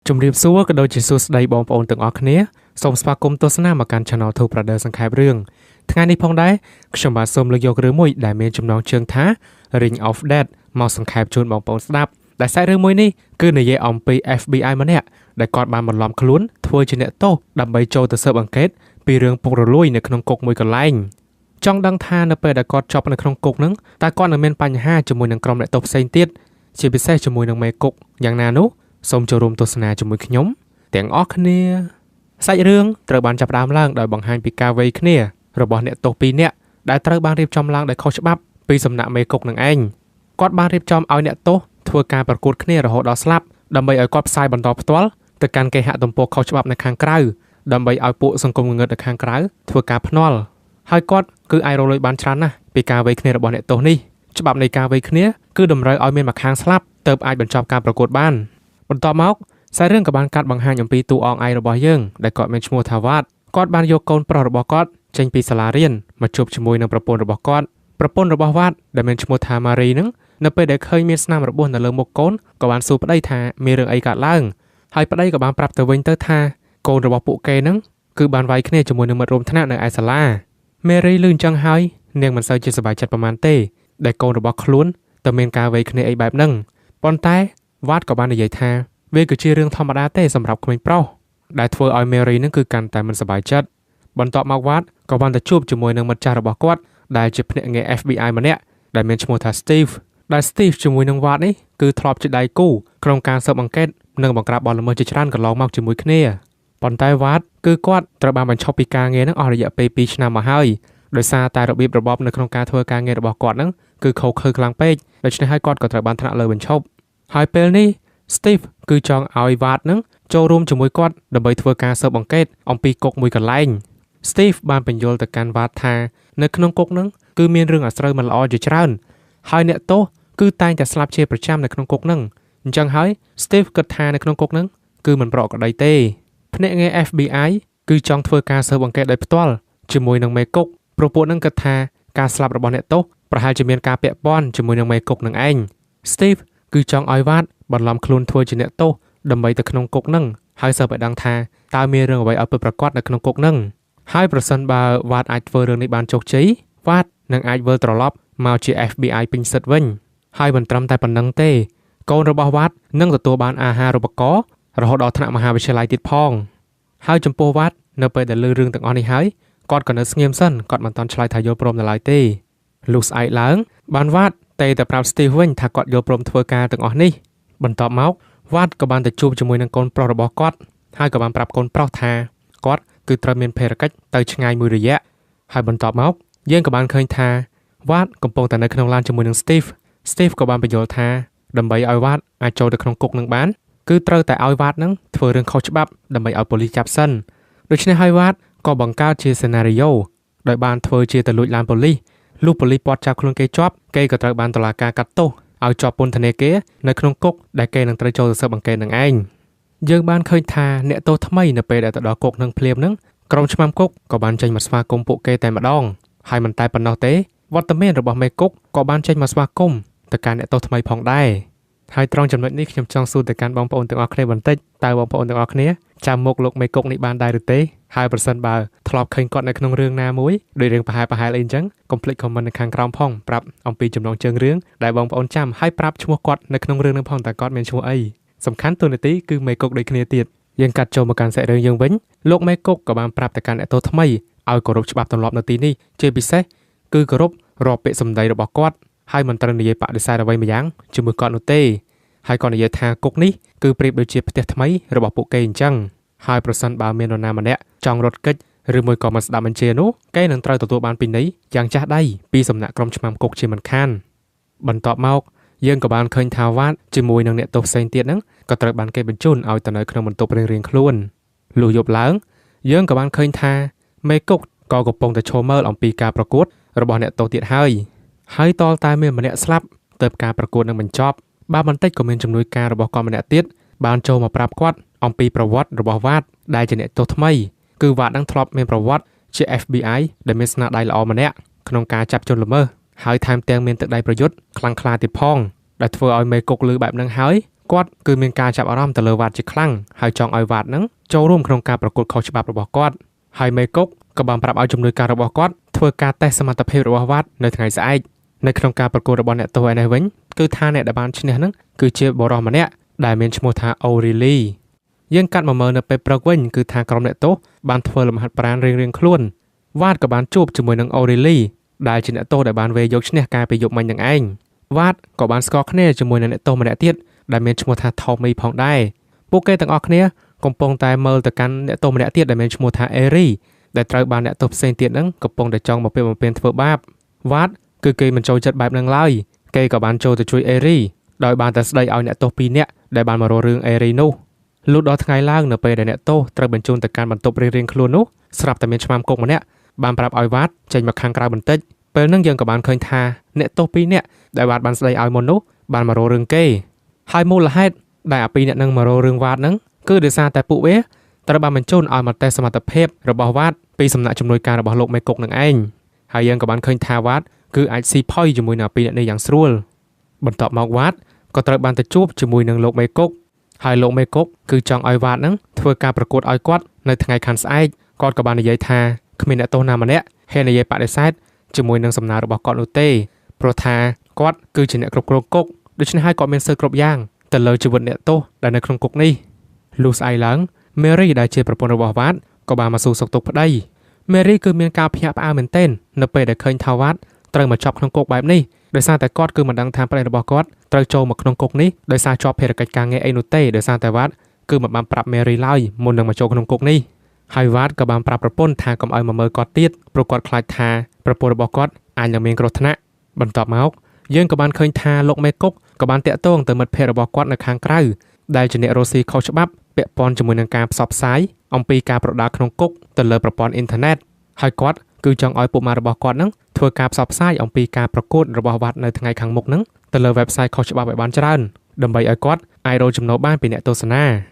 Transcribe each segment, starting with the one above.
ជំរាបសួរក៏ដូចជាសួស្តីបងប្អូនទាំងអស់គ្នាសូមស្វាគមន៍ទស្សនាមកកាន់ Channel Two Brother សង្ខេបរឿងថ្ងៃនេះផងដែរខ្ញុំបាទសូមលើកយករឿងមួយដែលមានចំណងជើងថា Ring of Death មកសង្ខេបជូនបងប្អូនស្ដាប់ដែលសាច់រឿងមួយនេះគឺនិយាយអំពី FBI ម្នាក់ដែលគាត់បានបន្លំខ្លួនធ្វើជាអ្នកទោសដើម្បីចូលទៅស៊ើបអង្កេតពីរឿងពុករលួយនៅក្នុងគុកមួយកន្លែងចង់ដឹងថានៅពេលដែលគាត់ជាប់នៅក្នុងគុកហ្នឹងតើគាត់នឹងមានបញ្ហាជាមួយនឹងក្រុមអ្នកទោសផ្សេងទៀតជាពិសេសជាមួយនឹងមេគុកយ៉ាងណានោះសូមចូលរួមទស្សនាជាមួយខ្ញុំទាំងអស់គ្នាសាច់រឿងត្រូវបានចាប់ផ្ដើមឡើងដោយបង្ហាញពីការវៃគ្នារបស់អ្នកទោសពីរនាក់ដែលត្រូវបានរៀបចំឡើងដោយខុសច្បាប់ពីសំណាក់មេគុកនឹងឯងគាត់បានរៀបចំឲ្យអ្នកទោសធ្វើការប្រកួតគ្នារហូតដល់ស្លាប់ដើម្បីឲ្យគាត់ផ្សាយបន្តផ្ទាល់ទៅកាន់គេហទំព័រខុសច្បាប់នៅខាងក្រៅដើម្បីឲ្យពួកសង្គមងងឹតនៅខាងក្រៅធ្វើការភ្នាល់ហើយគាត់គឺអាចរកលុយបានច្រើនណាស់ពីការវៃគ្នារបស់អ្នកទោសនេះច្បាប់នៃការវៃគ្នាគឺតម្រូវឲ្យមានម្ខាងស្លាប់ទើបអាចបញ្ចប់ការប្រកួតបានបន្ទាប់មកសាច់រឿងក៏បានកាត់បង្ហាញអំពីតួអង្គឯករបស់យើងដែលគាត់មានឈ្មោះថាវ៉ាតគាត់បានយកកូនប្រុសរបស់គាត់ចេញពីសាលារៀនមកជួបជាមួយនឹងប្រពន្ធរបស់គាត់ប្រពន្ធរបស់វ៉ាតដែលមានឈ្មោះថាម៉ារីនឹងនៅពេលដែលឃើញមានស្នាមរបួសនៅលើមុខកូនក៏បានសួរប្តីថាមានរឿងអីកើតឡើងហើយប្តីក៏បានប្រាប់ទៅវិញទៅថាកូនរបស់ពួកគេនឹងគឺបានវាយគ្នាជាមួយនឹងមិត្តរួមថ្នាក់នៅឯសាលាមេរីលឺអញ្ចឹងហើយនាងមិនសូវជាសប្បាយចិត្តប៉ុន្មានទេដែលកូនរបស់ខ្លួនទៅមានការវាយគ្នាអីបែបហ្នឹងប៉ុន្តែវ៉ាតក៏បាននិយាយថាវាគឺជារឿងធម្មតាទេសម្រាប់ក្មេងប្រុសដែលធ្វើឲ្យមេរីនឹងគឺកាន់តែមិនសប្បាយចិត្តបន្ទាប់មកវ៉ាតក៏បានទៅជួបជាមួយនឹងមិត្តចាស់របស់គាត់ដែលជាភ្នាក់ងារ FBI ម្នាក់ដែលមានឈ្មោះថា Steve ដែល Steve ជាមួយនឹងវ៉ាតនេះគឺធ្លាប់ជាដៃគូក្នុងការស៊ើបអង្កេតនិងបង្ក្រាបបទល្មើសជាច្រើនកន្លងមកជាមួយគ្នាប៉ុន្តែវ៉ាតគឺគាត់ត្រូវបានបញ្ឈប់ពីការងារនឹងអស់រយៈពេល2ឆ្នាំមកហើយដោយសារតែរបៀបរបបនៅក្នុងការធ្វើការងាររបស់គាត់នឹងគឺខុសខើខ្លាំងពេកដូច្នេះហើយគាត់ក៏ត្រូវបានថ្នាក់លើបញ្ឈប់ហើយពេលនេះ Steve គឺចង់ឲ្យវ៉ាតនឹងចូលរួមជាមួយគាត់ដើម្បីធ្វើការស៊ើបអង្កេតអំពីគុកមួយកន្លែង Steve បានបញ្យល់ទៅកាន់វ៉ាតថានៅក្នុងគុកនឹងគឺមានរឿងអាស្រូវមិនល្អជាច្រើនហើយអ្នកទោសគឺតែងតែស្លាប់ជាប្រចាំនៅក្នុងគុកនឹងអញ្ចឹងហើយ Steve គិតថានៅក្នុងគុកនឹងគឺមិនប្រក្រតីទេភ្នាក់ងារ FBI គឺចង់ធ្វើការស៊ើបអង្កេតដោយផ្ទាល់ជាមួយនឹងមេគុកព្រោះពួកនឹងគិតថាការស្លាប់របស់អ្នកទោសប្រហែលជាមានការពាក់ព័ន្ធជាមួយនឹងមេគុកនឹងឯង Steve គឺចង់ឲ្យវ៉ាតបន្លំខ្លួនធ្វើជាអ្នកទោសដើម្បីទៅក្នុងគុកនឹងហើយស៊ើបឲ្យដឹងថាតើមានរឿងអ្វីឲ្យពិតប្រាកដនៅក្នុងគុកនឹងហើយប្រសិនបើវ៉ាតអាចធ្វើរឿងនេះបានជោគជ័យវ៉ាតនឹងអាចវិលត្រឡប់មកជា FBI ពេញសិទ្ធិវិញហើយមិនត្រឹមតែប៉ុណ្្នឹងទេកូនរបស់វ៉ាតនឹងទទួលបានអាហារូបករណ៍រហូតដល់ថ្នាក់មហាវិទ្យាល័យទៀតផងហើយចំពោះវ៉ាតនៅពេលដែលឮរឿងទាំងអស់នេះហើយគាត់ក៏នៅស្ងៀមសិនគាត់មិនទាន់ឆ្លើយថាយល់ព្រមនៅឡើយទេលុះស្អែកឡើងបានវ៉ាតតែប្រាប់ Steve វិញថាគាត់យល់ព្រមធ្វើការទាំងអស់នេះបន្ទាប់មកវ៉ាតក៏បានទៅជួបជាមួយនឹងកូនប្រុសរបស់គាត់ហើយក៏បានប្រាប់កូនប្រុសថាគាត់គឺត្រូវមានភារកិច្ចទៅឆ្ងាយមួយរយៈហើយបន្ទាប់មកយើងក៏បានឃើញថាវ៉ាតកំពុងតែនៅក្នុងឡានជាមួយនឹង Steve Steve ក៏បានបញ្យល់ថាដើម្បីឲ្យវ៉ាតអាចចូលទៅក្នុងគុកនឹងបានគឺត្រូវតែឲ្យវ៉ាតនឹងធ្វើរឿងខុសច្បាប់ដើម្បីឲ្យប៉ូលីសចាប់សិនដូច្នេះហើយវ៉ាតក៏បង្កើតជាសេណារីយ៉ូដោយបានធ្វើជាទៅលួចឡានប៉ូលីសលុះប៉ូលីសពាត់ចាប់ខ្លួនគេជាប់គេក៏ត្រូវបានតុលាការកាត់ទោសឲ្យជាប់ពន្ធនាគារនៅក្នុងគុកដែលគេនឹងត្រូវចូលទៅស៊ើបអង្កេតនឹងឯងយើងបានឃើញថាអ្នកទោសថ្មីនៅពេលដែលទៅដល់គុកនឹងភ្លាមនឹងក្រុមឆ្មាំគុកក៏បានចេញមកស្វាគមន៍ពួកគេតែម្ដងហើយមិនតែប៉ុណ្ណោះទេវត្តមានរបស់មេគុកក៏បានចេញមកស្វាគមន៍ទៅកាន់អ្នកទោសថ្មីផងដែរហើយត្រង់ចំណុចនេះខ្ញុំចង់សួរទៅកាន់បងប្អូនទាំងអស់គ្នាបន្តិចតើបងប្អូនទាំងអស់គ្នាចាំមុខលោកមេគុកនេះបានដែរឬទេហើយប្រសិនបើធ្លាប់ឃើញគាត់នៅក្នុងរឿងណាមួយដោយរឿងប្រហែលអីអញ្ចឹងកុំភ្លេច comment នៅខាងក្រោមផងប្រាប់អំពីចំណងជើងរឿងដែលបងប្អូនចាំហើយប្រាប់ឈ្មោះគាត់នៅក្នុងរឿងនឹងផងតើគាត់មានឈ្មោះអីសំខាន់តួនាទីគឺមេគុកដូចគ្នាទៀតយើងកាត់ចូលមកកាន់សាច់រឿងយើងវិញលោកមេគុកក៏បានប្រាប់ទៅកាន់អ្នកទោសថ្មីឲ្យគោរពច្បាប់ទម្លាប់នៅទីនេះជាពិសេសគឺគោរពរាល់ពាក្យសម្ដីរបស់គាត់ហើយមិនត្រូវនិយាយបដិសេធអ្វីម្យ៉ាងជាមួយគាត់នោះទេហើយគាត់និយាយថាគុកនេះគឺប្រៀបដូចជាផ្ទះថ្មីរបស់ពួកគេអញ្ចឹងហើយប្រសិនបើមាននរណាម្នាក់ចង់រត់គេចឬមួយក៏មិនស្ដាប់បញ្ជានោះគេនឹងត្រូវទទួលបានពិន័យយ៉ាងចាស់ដៃពីសំណាក់ក្រុមឆ្មាំគុកជាមិនខានបន្ទាប់មកយើងក៏បានឃើញថាវ៉ាតជាមួយនឹងអ្នកទោសផ្សេងទៀតហ្នឹងក៏ត្រូវបានគេបញ្ជូនឲ្យទៅនៅក្នុងបន្ទប់រៀងៗខ្លួនលុះយប់ឡើងយើងក៏បានឃើញថាមេគុកក៏កំពុងតែឈរមើលអំពីការប្រកួតរបស់អ្នកទោសទៀតហើយហើយតលតែមានម្នាក់ស្លាប់ទៅការប្រកួតនឹងបញ្ចប់បើបន្តិចក៏មានជំនួយការរបស់គាត់ម្នាក់ទៀតបានចូលមកប្រាប់គាត់អំពីប្រវត្តិរបស់វ៉ាតដែលជាអ្នកទោសថ្មីគឺវ៉ាតនឹងធ្លាប់មានប្រវត្តិជា FBI ដែលមានស្នាដៃល្អម្នាក់ក្នុងការចាប់ជនល្មើសហើយថែមទាំងមានទឹកដៃប្រយុទ្ធខ្លាំងក្លាទៀតផងដែលធ្វើឲ្យមេគុកលឺបែបហ្នឹងហើយ គាត់គឺមានការចាប់អារម្មណ៍ទៅលើវ៉ាតជាខ្លាំងហើយចង់ឲ្យវ៉ាតហ្នឹងចូលរួមក្នុងការប្រកួតខុសច្បាប់របស់គាត់ហើយមេគុកក៏បានប្រាប់ឲ្យជំនួយការរបស់គាត់ធ្វើការតេស្តសមត្ថភាពរបស់វ៉ាតនៅថ្ងៃស្អែកនៅក្នុងការប្រកួតរបស់អ្នកទោសឯនេះវិញគឺថាអ្នកដែលបានឈ្នះហ្នឹងគឺជាបុរសម្នាក់ដែលមានឈ្មោះថាអូរីលីយើងកាត់មកមើលនៅពេលព្រឹកវិញគឺថាក្រុមអ្នកទោសបានធ្វើលំហាត់ប្រាណរៀងៗខ្លួនវ៉ាតក៏បានជួបជាមួយនឹងអូរីលីដែលជាអ្នកទោសដែលបានវេយកឈ្នះកាលពីយប់មិញនឹងឯងវ៉ាតក៏បានស្គាល់គ្នាជាមួយនឹងអ្នកទោសម្នាក់ទៀតដែលមានឈ្មោះថាថូមីផងដែរពួកគេទាំងអស់គ្នាកំពុងតែមើលទៅកាន់អ្នកទោសម្នាក់ទៀតដែលមានឈ្មោះថាអេរីដែលត្រូវបានអ្នកទោសផ្សេងទៀតហ្នឹងកំពុងតែចង់មកពេលបំពេញធ្វើបាបវ៉ាតគឺគេមិនចូលចិត្តបែបហ្នឹងឡើយគេក៏បានចូលទៅជួយអេរីដោយបានតែស្ដីឲ្យអ្នកទោសពីរនាក់ដែលបានមករករឿងអេរីនោះលុះដល់ថ្ងៃឡើងនៅពេលដែលអ្នកទោសត្រូវបញ្ជូនទៅកាន់បន្ទប់រៀងៗខ្លួននោះស្រាប់តែមានឆ្មាំគុកម្នាក់បានប្រាប់ឲ្យវ៉ាតចេញមកខាងក្រៅបន្តិចពេលហ្នឹងយើងក៏បានឃើញថាអ្នកទោសពីរនាក់ដែលវ៉ាតបានស្ដីឲ្យមុននោះបានមករករឿងគេហើយមូលហេតុដែលអាពីរអ្នកនឹងមករករឿងវ៉ាតហ្នឹងគឺដោយសារតែពួកវាត្រូវបានបញ្ជូនឲ្យមកតេស្តសមត្ថភាពរបស់វ៉ាតពីសំណាក់ជំនួយការរបស់លោកមេគុកនឹងឯងហើយយើងក៏បានឃើញថាវ៉ាតគឺអាចស៊ីផុយជាមួយនឹងអាពីរអ្នកនេះយ៉ាងស្រួលបន្ទាប់មកវ៉ាតក៏ត្រូវបានទៅជួបជាមួយនឹងលោកមេគុកហើយលោកមេគុកគឺចង់ឲ្យវ៉ាតហ្នឹងធ្វើការប្រកួតឲ្យគាត់នៅថ្ងៃខាងស្អែកគាត់ក៏បាននិយាយថាគ្មានអ្នកទោសណាម្នាក់ហ៊ាននិយាយបដិសេធជាមួយនឹងសំណើរបស់គាត់នោះទេព្រោះថាគាត់គឺជាអ្នកគ្រប់គ្រងគុកដូច្នេះហើយគាត់មានសិទ្ធិគ្រប់យ៉ាងទៅលើជីវិតអ្នកទោសដែលនៅក្នុងគុកនេះលុះស្អែកឡើងមេរីដែលជាប្រពន្ធរបស់វ៉ាតក៏បានមកសួរសុខទុក្ខប្តីមេរីគឺមានការភ្ញាក់ផ្អើលមែនទែននៅពេលដែលឃើញថាវ៉ាតត្រូវមកជាប់ក្នុងគុកបែបនេះដោយសារតែគាត់គឺមិនដឹងថាប្តីរបស់គាត់ត្រូវចូលមកក្នុងគុកនេះដោយសារជាប់ភារកិច្ចការងារអីនោះទេដោយសារតែវ៉ាតគឺមិនបានប្រាប់មេរីឡើយមុននឹងមកចូលក្នុងគុកនេះហើយវ៉ាតក៏បានប្រាប់ប្រពន្ធថាកុំឲ្យមកមើលគាត់ទៀតព្រោះគាត់ខ្លាចថាប្រពន្ធរបស់គាត់អាចនឹងមានគ្រោះថ្នាក់បន្ទាប់មកយើងក៏បានឃើញថាលោកមេគុកក៏បានតាក់ទងទៅមិត្តភ័ក្តិរបស់គាត់នៅខាងក្រៅដែលជាអ្នករស់ស៊ីខុសច្បាប់ពាក់ព័ន្ធជាមួយនឹងការផ្សព្វផ្សាយអំពីការប្រដាល់ក្នុងគុកទៅលើប្រព័ន្ធអ៊ីនធឺណិតហើយគាត់គឺចង់ឲ្យពួកម៉ារបស់គាត់នឹងធ្វើការផ្សព្វផ្សាយអំពីការប្រកួតរបស់វ៉ាតនៅថ្ងៃខាងមុខនឹងទៅលើ website ខុសច្បាប់ឲ្យបានច្រើនដើម្បីឲ្យគាត់អាចរកចំណូលបានពីអ្នកទស្សនា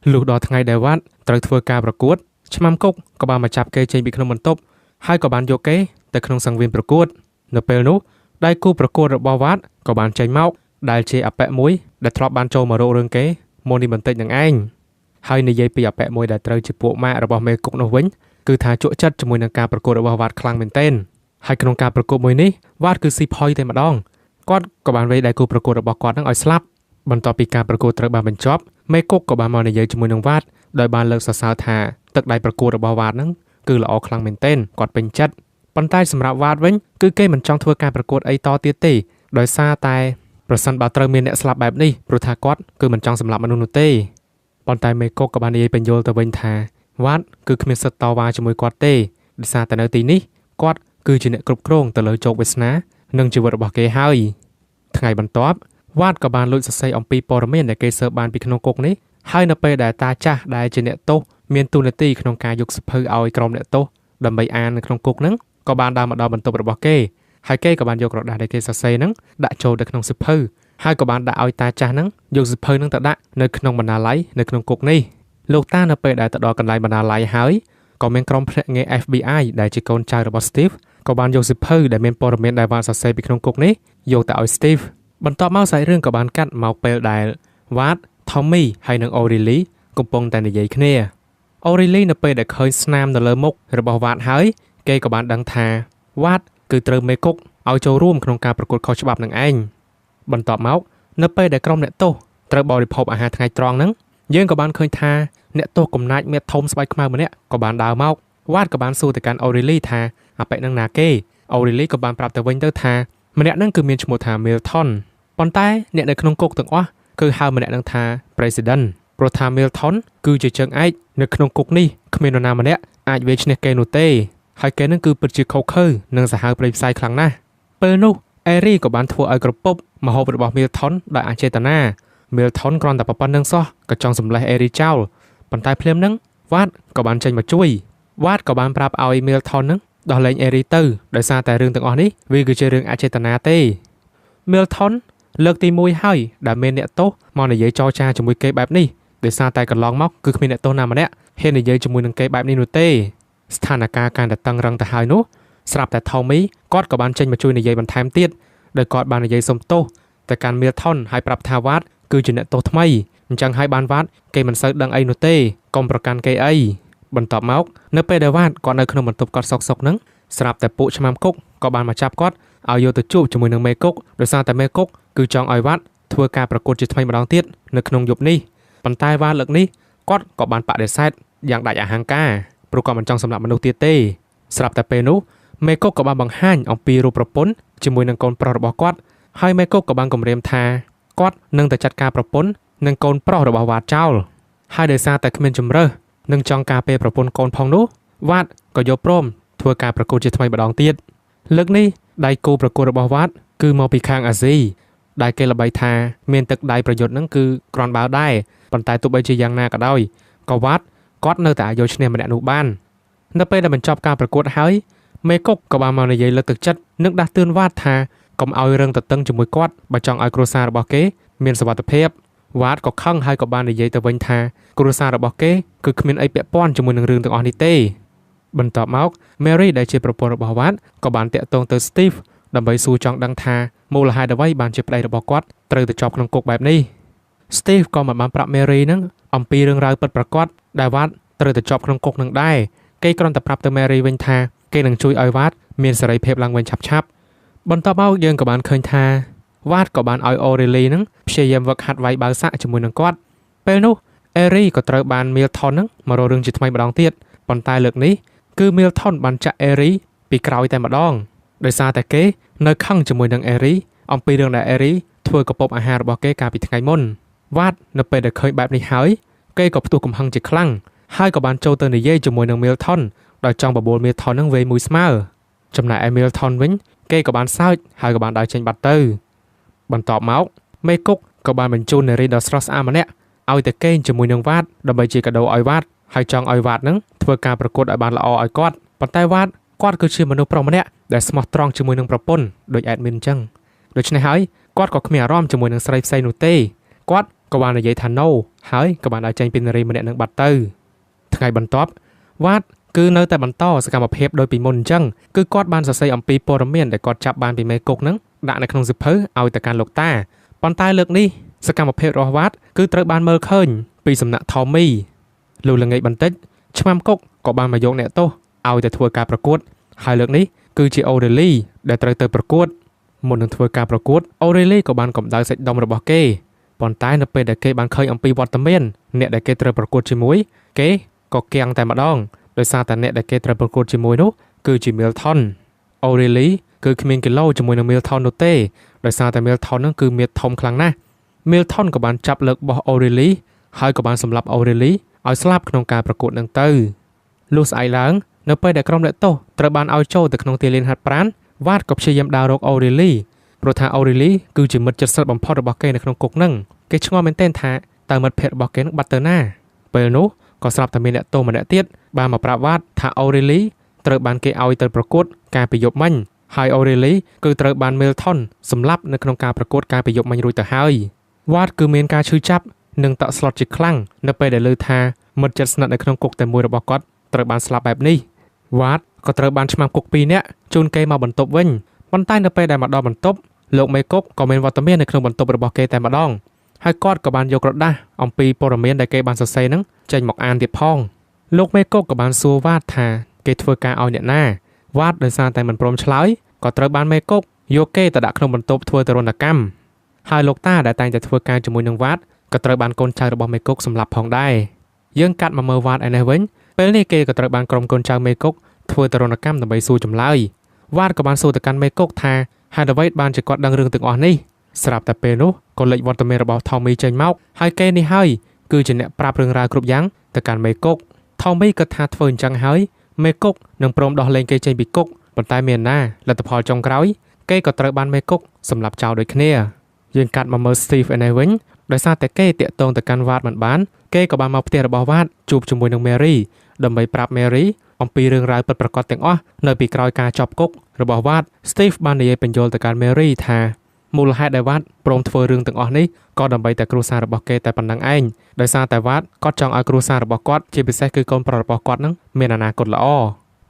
លុះដល់ថ្ងៃដែលវ៉ាតត្រូវធ្វើការប្រកួតឆ្មាំគុកក៏បានមកចាប់គេចេញពីក្នុងបន្ទប់ហើយក៏បានយកគេទៅក្នុងសង្វៀនប្រកួតនៅពេលនោះដៃគូប្រកួតរបស់វ៉ាតក៏បានចេញមកដែលជាអបិមួយដែលធ្លាប់បានចូលមករករឿងគេមុននេះបន្តិចនឹងឯងហើយនិយាយពីអបិមួយដែលត្រូវជាពួកម៉ាករបស់មេគុកនោះវិញគឺថាជក់ចិត្តជាមួយនឹងការប្រកួតរបស់វ៉ាតខ្លាំងមែនទែនហើយក្នុងការប្រកួតមួយនេះវ៉ាតគឺស៊ីផុយតែម្ដងគាត់ក៏បានវេដៃគូប្រកួតរបស់គាត់នឹងឲ្យស្លាប់បន្ទាប់ពីការប្រកួតត្រូវបានបញ្ចប់មេគុកក៏បានមកនិយាយជាមួយនឹងវ៉ាតដោយបានលើកសរសើរថាទឹកដៃប្រកួតរបស់វ៉ាតនឹងគឺល្អខ្លាំងមែនទែនគាត់ពេញចិត្តប៉ុន្តែសម្រាប់វ៉ាតវិញគឺគេមិនចង់ធ្វើការប្រកួតអីតទៀតទេដោយសារតែប្រសិនបើត្រូវមានអ្នកស្លាប់បែបនេះព្រោះថាគាត់គឺមិនចង់សម្លាប់មនុស្សនោះទេប៉ុន្តែមេគុកក៏បាននិយាយបញ្យល់ទៅវិញថាវ៉ាតគឺគ្មានសិទ្ធិតវ៉ាជាមួយគាត់ទេដោយសារតែនៅទីនេះគាត់គឺជាអ្នកគ្រប់គ្រងទៅលើជោគវាសនានិងជីវិតរបស់គេហើយថ្ងៃបន្ទាប់វ៉ាតក៏បានលួចសរសេរអំពីព័ត៌មានដែលគេស៊ើបបានពីក្នុងគុកនេះហើយនៅពេលដែលតាចាស់ដែលជាអ្នកទោសមានតួនាទីក្នុងការយកសៀវភៅឲ្យក្រុមអ្នកទោសដើម្បីអាននៅក្នុងគុកហ្នឹងក៏បានដើរមកដល់បន្ទប់របស់គេហើយគេក៏បានយកក្រដាសដែលគេសរសេរហ្នឹងដាក់ចូលទៅក្នុងសៀវភៅហើយក៏បានដាក់ឲ្យតាចាស់ហ្នឹងយកសៀវភៅហ្នឹងទៅដាក់នៅក្នុងបណ្ណាល័យនៅក្នុងគុកនេះលោកតានៅពេលដែលទៅដល់កន្លែងបណ្ណាល័យហើយក៏មានក្រុមភ្នាក់ងារ FBI ដែលជាកូនចៅរបស់ Steve ក៏បានយកសៀវភៅដែលមានព័ត៌មានដែលបានសរសេរពីក្នុងគុកនេះយកទៅឲ្យ Steve បន្ទាប់មកសាច់រឿងក៏បានកាត់មកពេលដែល Watt, Tommy ហើយនិង Aurelie កំពុងតែនិយាយគ្នា Aurelie នៅពេលដែលឃើញស្នាមនៅលើមុខរបស់ Watt ហើយគេក៏បានដឹងថា Watt គឺត្រូវមេគុកឲ្យចូលរួមក្នុងការប្រកួតខុសច្បាប់នឹងឯងបន្ទាប់មកនៅពេលដែលក្រុមអ្នកទោសត្រូវបរិភោគអាហារថ្ងៃត្រង់ហ្នឹងយើងក៏បានឃើញថាអ្នកទោសកំណាចមាឌធំស្បែកខ្មៅម្នាក់ក៏បានដើរមកវ៉ាតក៏បានសួរទៅកាន់អូរីលីថាអាប៉ិនឹងណាគេអូរីលីក៏បានប្រាប់ទៅវិញទៅថាម្នាក់ហ្នឹងគឺមានឈ្មោះថា Milton ប៉ុន្តែអ្នកនៅក្នុងគុកទាំងអស់គឺហៅម្នាក់ហ្នឹងថា President ព្រោះថា Milton គឺជាជើងឯកនៅក្នុងគុកនេះគ្មាននរណាម្នាក់អាចវាយឈ្នះគេនោះទេហើយគេនឹងគឺពិតជាខុសខើនិងសាហាវព្រៃផ្សៃខ្លាំងណាស់ពេលនោះអេរីក៏បានធ្វើឲ្យក្រពប់ម្ហូបរបស់ Milton ដោយអចេតនា Milton គ្រាន់តែប៉ុណ្្នឹងសោះក៏ចង់សម្លេះអេរីចោលប៉ុន្តែភ្លាមហ្នឹងវ៉ាតក៏បានចេញមកជួយវ៉ាតក៏បានប្រាប់ឲ្យ Milton ហ្នឹងដោះលែងអេរីទៅដោយសារតែរឿងទាំងអស់នេះវាគឺជារឿងអចេតនាទេ Milton លើកទី1ហើយដែលមានអ្នកទោសមកនិយាយចរចាជាមួយគេបែបនេះដោយសារតែកន្លងមកគឺគ្មានអ្នកទោសណាម្នាក់ហ៊ាននិយាយជាមួយនឹងគេបែបនេះនោះទេស្ថានភាពកាន់តែតឹងរឹងទៅហើយនោះស្រាប់តែ Tommy គាត់ក៏បានចេញមកជួយនិយាយបន្ថែមទៀតដោយគាត់បាននិយាយសុំទោសទៅកាន់ Milton ហើយប្រាប់ថាវ៉ាត គឺជាអ្នកទោសថ្មីអញ្ចឹងហើយបានវ៉ាតគេមិនសូវដឹងអីនោះទេកុំប្រកាន់គេអីបន្ទាប់មកនៅពេលដែលវ៉ាតគាត់នៅក្នុងបន្ទប់គាត់សុកសុកហ្នឹងស្រាប់តែពួកឆ្មាំគុកក៏បានមកចាប់គាត់ឲ្យយកទៅជួបជាមួយនឹងមេគុកដោយសារតែមេគុកគឺចង់ឲ្យវ៉ាតធ្វើការប្រកួតជាថ្មីម្ដងទៀតនៅក្នុងយប់នេះប៉ុន្តែវ៉ាតលើកនេះគាត់ក៏បានបដិសេធយ៉ាងដាច់អហង្ការព្រោះគាត់មិនចង់សម្លាប់មនុស្សទៀតទេស្រាប់តែពេលនោះមេគុកក៏បានបង្ហាញអំពីរូបប្រពន្ធជាមួយនឹងកូនប្រុសរបស់គាត់ហើយមេគុកក៏បានគំរាមថាគាត់នឹងទៅចាត់ការប្រពន្ធនិងកូនប្រុសរបស់វ៉ាតចោលហើយដោយសារតែគ្មានជម្រើសនិងចង់ការពារប្រពន្ធកូនផងនោះវ៉ាតក៏យកព្រមធ្វើការប្រកួតជាថ្មីម្ដងទៀតលើកនេះដៃគូប្រកួតរបស់វ៉ាតគឺមកពីខាងអាស៊ីដែលគេល្បីថាមានទឹកដៃប្រយុទ្ធនឹងគឺគ្រាន់បើដែរប៉ុន្តែទោះបីជាយ៉ាងណាក៏ដោយក៏វ៉ាតគាត់នៅតែអាចយកឈ្នះម្នាក់នោះបាននៅពេលដែលបញ្ចប់ការប្រកួតហើយមេគុកក៏បានមកនិយាយលើកទឹកចិត្តនិងដាស់តឿនវ៉ាតថាកុំឲ្យរឹងទទឹងជាមួយគាត់បើចង់ឲ្យគ្រួសាររបស់គេមានសុវត្ថិភាពវ៉ាតក៏ខឹងហើយក៏បាននិយាយទៅវិញថាគ្រួសាររបស់គេគឺគ្មានអីពាក់ព័ន្ធជាមួយនឹងរឿងទាំងអស់នេះទេបន្ទាប់មក Mary ដែលជាប្រពន្ធរបស់វ៉ាតក៏បានតាក់ទងទៅ Steve ដើម្បីសួរចង់ដឹងថាមូលហេតុអ្វីបានជាប្តីរបស់គាត់ត្រូវទៅជាប់ក្នុងគុកបែបនេះ Steve ក៏មិនបានប្រាប់ Mary នឹងអំពីរឿងរ៉ាវពិតប្រាកដដែលវ៉ាតត្រូវទៅជាប់ក្នុងគុកនឹងដែរគេគ្រាន់តែប្រាប់ទៅ Mary វិញថាគេនឹងជួយឲ្យវ៉ាតមានសេរីភាពឡើងវិញឆាប់ៗបន្ទាប់មកយើងក៏បានឃើញថាវ៉ាតក៏បានឲ្យ Aurelie នឹងព្យាយាមវឹកហាត់វាយបាវសាក់ជាមួយនឹងគាត់ពេលនោះ Eri ក៏ត្រូវបាន Milton នឹងមករករឿងជាថ្មីម្ដងទៀតប៉ុន្តែលើកនេះគឺ Milton បានចាក់ Eri ពីក្រោយតែម្ដងដោយសារតែគេនៅខឹងជាមួយនឹង Eri អំពីរឿងដែល Eri ធ្វើកពប់អាហាររបស់គេកាលពីថ្ងៃមុនវ៉ាតនៅពេលដែលឃើញបែបនេះហើយគេក៏ផ្ទុះកំហឹងជាខ្លាំងហើយក៏បានចូលទៅនិយាយជាមួយនឹង Milton ដោយចង់បបួល Milton នឹងវេមួយស្មើចំណែកឯ Milton វិញគេក៏បានសើចហើយក៏បានដើរចេញបាត់ទៅបន្ទាប់មកមេគុកក៏បានបញ្ជូននារីដ៏ស្រស់ស្អាតម្នាក់ឲ្យទៅកេងជាមួយនឹងវ៉ាតដើម្បីជាកាដូឲ្យវ៉ាតហើយចង់ឲ្យវ៉ាតនឹងធ្វើការប្រកួតឲ្យបានល្អឲ្យគាត់ប៉ុន្តែវ៉ាតគាត់គឺជាមនុស្សប្រុសម្នាក់ដែលស្មោះត្រង់ជាមួយនឹងប្រពន្ធដូច admin អញ្ចឹងដូច្នេះហើយគាត់ក៏គ្មានអារម្មណ៍ជាមួយនឹងស្រីផ្សេងនោះទេគាត់ក៏បាននិយាយថា no ហើយក៏បានដើរចេញពីនារីម្នាក់នឹងបាត់ទៅថ្ងៃបន្ទាប់វ៉ាតគឺនៅតែបន្តសកម្មភាពដោយពីមុនអញ្ចឹងគឺគាត់បានសរសេរអំពីព័ត៌មានដែលគាត់ចាប់បានពីមេគុកនឹងដាក់នៅក្នុងសៀវភៅឲ្យទៅកាន់លោកតាប៉ុន្តែលើកនេះសកម្មភាពរបស់វ៉ាតគឺត្រូវបានមើលឃើញពីសំណាក់ Tommy លុះល្ងាចបន្តិចឆ្មាំគុកក៏បានមកយកអ្នកទោសឲ្យទៅធ្វើការប្រកួតហើយលើកនេះគឺជា Aurelie ដែលត្រូវទៅប្រកួតមុននឹងធ្វើការប្រកួត Aurelie ក៏បានកម្ដៅសាច់ដុំរបស់គេប៉ុន្តែនៅពេលដែលគេបានឃើញអំពីវត្តមានអ្នកដែលគេត្រូវប្រកួតជាមួយគេក៏គាំងតែម្ដងដោយសារតែអ្នកដែលគេត្រូវប្រកួតជាមួយនោះគឺជា Milton Aurelie គឺគ្មានគីឡូជាមួយនឹង Milton នោះទេដោយសារតែ Milton នឹងគឺមានធំខ្លាំងណាស់ Milton ក៏បានចាប់លើកបោះ Aurelie ហើយក៏បានសម្លាប់ Aurelie ឲ្យស្លាប់ក្នុងការប្រកួតនឹងទៅលុះស្អែកឡើងនៅពេលដែលក្រុមអ្នកទោសត្រូវបានឲ្យចូលទៅក្នុងទីលានហាត់ប្រាណវ៉ាតក៏ព្យាយាមដើររក Aurelie ព្រោះថា Aurelie គឺជាមិត្តជិតស្និទ្ធបំផុតរបស់គេនៅក្នុងគុកនឹងគេឆ្ងល់មែនទែនថាតើមិត្តភក្តិរបស់គេនឹងបាត់ទៅណាពេលនោះក៏ស្រាប់តែមានអ្នកទោសម្នាក់ទៀតបានមកប្រាប់វ៉ាតថា Aurelie ត្រូវបានគេឲ្យទៅប្រកួតកាលពីយប់មិញហើយ Aurelie គឺត្រូវបាន Milton សម្លាប់នៅក្នុងការប្រកួតកាលពីយប់មិញរួចទៅហើយវ៉ាតគឺមានការឈឺចាប់និងតក់ស្លុតជាខ្លាំងនៅពេលដែលឮថាមិត្តជិតស្និទ្ធនៅក្នុងគុកតែមួយរបស់គាត់ត្រូវបានស្លាប់បែបនេះវ៉ាតក៏ត្រូវបានឆ្មាំគុក2នាក់ជូនគេមកបន្ទប់វិញប៉ុន្តែនៅពេលដែលមកដល់បន្ទប់លោកមេគុកក៏មានវត្តមាននៅក្នុងបន្ទប់របស់គេតែម្ដងហើយគាត់ក៏បានយកក្រដាសអំពីព័ត៌មានដែលគេបានសរសេរនឹងចេញមកអានទៀតផងលោកមេគុកក៏បានសួរវ៉ាតថាគេធ្វើការឲ្យអ្នកណាវ៉ាតដោយសារតែមិនព្រមឆ្លើយក៏ត្រូវបានមេគុកយកគេទៅដាក់ក្នុងបន្ទប់ធ្វើទរណកម្មហើយលោកតាដែលតែងតែធ្វើការជាមួយនឹងវ៉ាតក៏ត្រូវបានកូនចៅរបស់មេគុកសម្លាប់ផងដែរយើងកាត់មកមើលវ៉ាតឯនេះវិញពេលនេះគេក៏ត្រូវបានក្រុមកូនចៅមេគុកធ្វើទរណកម្មដើម្បីសួរចម្លើយវ៉ាតក៏បានសួរទៅកាន់មេគុកថាហេតុអ្វីបានជាគាត់ដឹងរឿងទាំងអស់នេះស្រាប់តែពេលនោះក៏លេចវត្តមានរបស់ Tommy ចេញមកហើយគេនេះហើយគឺជាអ្នកប្រាប់រឿងរ៉ាវគ្រប់យ៉ាងទៅកាន់មេគុក Tommy ក៏ថាធ្វើអញ្ចឹងហើយមេគុកនឹងព្រមដោះលែងគេចេញពីគុកប៉ុន្តែមានណាលទ្ធផលចុងក្រោយគេក៏ត្រូវបានមេគុកសម្លាប់ចោលដូចគ្នាយើងកាត់មកមើល Steve ឯនេះវិញដោយសារតែគេតាក់ទងទៅកាន់វ៉ាតមិនបានគេក៏បានមកផ្ទះរបស់វ៉ាតជួបជាមួយនឹង Mary ដើម្បីប្រាប់ Mary អំពីរឿងរ៉ាវពិតប្រាកដទាំងអស់នៅពីក្រោយការជាប់គុករបស់វ៉ាត Steve បាននិយាយបញ្យល់ទៅកាន់ Mary ថាមូលហេតុដែលវ៉ាតព្រមធ្វើរឿងទាំងអស់នេះក៏ដើម្បីតែគ្រួសាររបស់គេតែប៉ុណ្ណឹងឯងដោយសារតែវ៉ាតគាត់ចង់ឲ្យគ្រួសាររបស់គាត់ជាពិសេសគឺកូនប្រុសរបស់គាត់នឹងមានអនាគតល្អ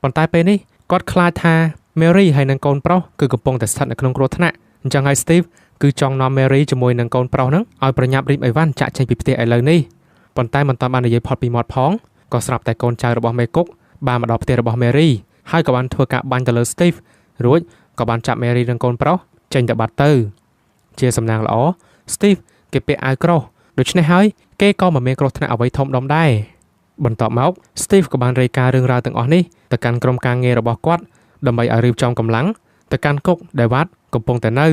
ប៉ុន្តែពេលនេះគាត់ខ្លាចថា Mary ហើយនិងកូនប្រុសគឺកំពុងតែស្ថិតនៅក្នុងគ្រោះថ្នាក់អញ្ចឹងហើយ Steve គឺចង់នាំ Mary ជាមួយនឹងកូនប្រុសហ្នឹងឲ្យប្រញាប់រៀបអីវ៉ាន់ចាក់ចេញពីផ្ទះឥឡូវនេះប៉ុន្តែមិនទាន់បាននិយាយផុតពីមាត់ផងក៏ស្រាប់តែកូនចៅរបស់មេគុកបានមកដល់ផ្ទះរបស់ Mary ហើយក៏បានធ្វើការបាញ់ទៅលើ Steve រួចក៏បានចាប់ Mary និងកូនប្រុសចេញទៅបាត់ទៅជាសំណាងល្អ Steve គេពាក់អាវក្រោះដូច្នេះហើយគេក៏មិនមានគ្រោះថ្នាក់អ្វីធំដុំដែរបន្ទាប់មក Steve ក៏បានរាយការណ៍រឿងរ៉ាវទាំងអស់នេះទៅកាន់ក្រុមការងាររបស់គាត់ដើម្បីឲ្យរៀបចំកម្លាំងទៅកាន់គុកដែលវ៉ាត់កំពុងតែនៅ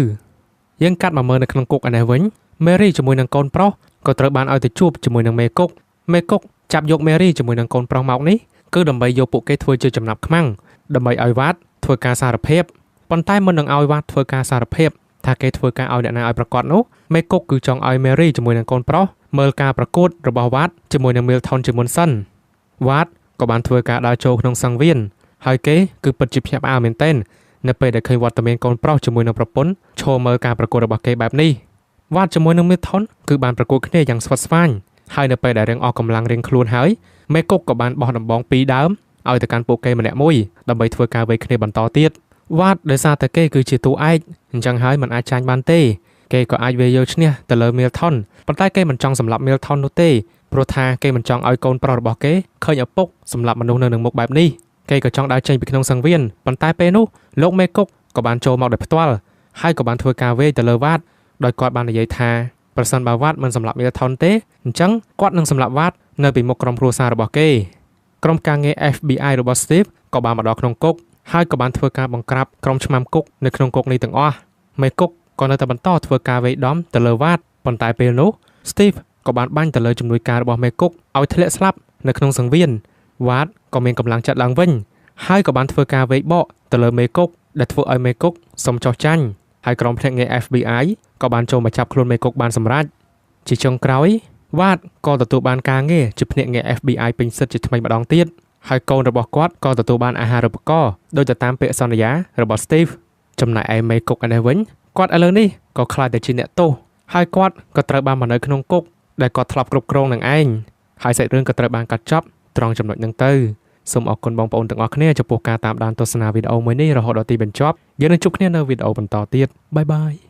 យើងកាត់មកមើលនៅក្នុងគុកឯនេះវិញ Mary ជាមួយនឹងកូនប្រុសក៏ត្រូវបានឲ្យទៅជួបជាមួយនឹងមេគុកមេគុកចាប់យក Mary ជាមួយនឹងកូនប្រុសមកនេះគឺដើម្បីយកពួកគេធ្វើជាចំណាប់ខ្មាំងដើម្បីឲ្យវ៉ាត់ធ្វើការសារភាពប៉ុន្តែមុននឹងឲ្យវ៉ាត់ធ្វើការសារភាពថាគេធ្វើការឲ្យអ្នកណាឲ្យប្រកាសនោះមេគុកគឺចង់ឲ្យ Mary ជាមួយនឹងកូនប្រុសមើលការប្រកួតរបស់វ៉ាត់ជាមួយនឹង Milton ជាមុនសិនវ៉ាត់ក៏បានធ្វើការដើរចូលក្នុងសង្វៀនហើយគេគឺពិតជាភ្ញាក់ផ្អើលមែនទែននៅពេលដែលឃើញវត្តមានកូនប្រុសជាមួយនឹងប្រពន្ធឈរមើលការប្រកួតរបស់គេបែបនេះវ៉ាត់ជាមួយនឹង Milton គឺបានប្រកួតគ្នាយ៉ាងស្វិតស្វាញហើយនៅពេលដែលរៀងអស់កម្លាំងរៀងខ្លួនហើយមេគុកក៏បានបោះដំបងពីរដើមឲ្យទៅកាន់ពួកគេម្នាក់មួយដើម្បីធ្វើការវេគ្នាបន្តទៀតវ៉ាត់ដោយសារតែគេគឺជាតួឯកអញ្ចឹងហើយមិនអាចចាញ់បានទេគេក៏អាចវាយយកឈ្នះទៅលើ Milton ប៉ុន្តែគេមិនចង់សម្លាប់ Milton នោះទេព្រោះថាគេមិនចង់ឲ្យកូនប្រុសរបស់គេឃើញឪពុកសម្លាប់មនុស្សនៅនឹងមុខបែបនេះគេក៏ចង់ដើរចេញពីក្នុងសង្វៀនប៉ុន្តែពេលនោះលោកមេគុកក៏បានចូលមកដោយផ្ទាល់ហើយក៏បានធ្វើការវេទៅលើវ៉ាត់ដោយគាត់បាននិយាយថាប្រសិនបើវ៉ាត់មិនសម្លាប់ Milton ទេអញ្ចឹងគាត់នឹងសម្លាប់វ៉ាត់នៅពីមុខក្រុមគ្រួសាររបស់គេក្រុមការងារ FBI របស់ Steve ក៏បានមកដល់ក្នុងគុកហើយក៏បានធ្វើការបង្ក្រាបក្រុមឆ្មាំគុកនៅក្នុងគុកនេះទាំងអស់មេគុកក៏នៅតែបន្តធ្វើការវេដំទៅលើវ៉ាត់ប៉ុន្តែពេលនោះ Steve ក៏បានបាញ់ទៅលើជំនួយការរបស់មេគុកឲ្យធ្លាក់ស្លាប់នៅក្នុងសង្វៀនវ៉ាត់ក៏មានកម្លាំងចិត្តឡើងវិញហើយក៏បានធ្វើការវេបកទៅលើមេគុកដែលធ្វើឲ្យមេគុកសុំចោះចាញ់ហើយក្រុមភ្នាក់ងារ FBI ក៏បានចូលមកចាប់ខ្លួនមេគុកបានសម្រេចជាចុងក្រោយវ៉ាត់ក៏ទទួលបានការងារជាភ្នាក់ងារ FBI ពេញសិទ្ធិជាថ្មីម្ដងទៀតហើយកូនរបស់គាត់ក៏ទទួលបានអាហារូបករណ៍ដោយទៅតាមពាក្យសន្យារបស់ Steve ចំណែកឯមេគុកឯនេះវិញគាត់ឥឡូវនេះក៏ក្លាយទៅជាអ្នកទោសហើយគាត់ក៏ត្រូវបានមកនៅក្នុងគុកដែលគាត់ធ្លាប់គ្រប់គ្រងនឹងឯងហើយសាច់រឿងក៏ត្រូវបានកាត់ចប់ត្រង់ចំណុចហ្នឹងទៅសូមអរគុណបងប្អូនទាំងអស់គ្នាចំពោះការតាមដានទស្សនាវីដេអូមួយនេះរហូតដល់ទីបញ្ចប់យើងនឹងជួបគ្នានៅវីដេអូបន្តទៀតបាយបាយ។